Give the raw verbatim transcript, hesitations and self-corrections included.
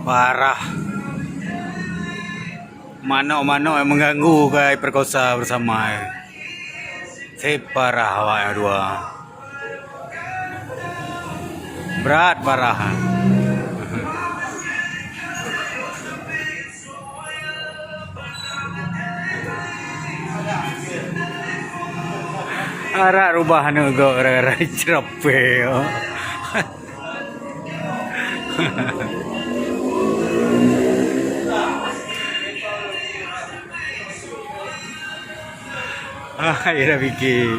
Parah. Manok-manok nyang mengganggu ka iperkosa bersama. Seb parah awak nyang dua. Brat parah. Arak rubah aneuk gob gara-gara ceurapée. Hai, dah fikir.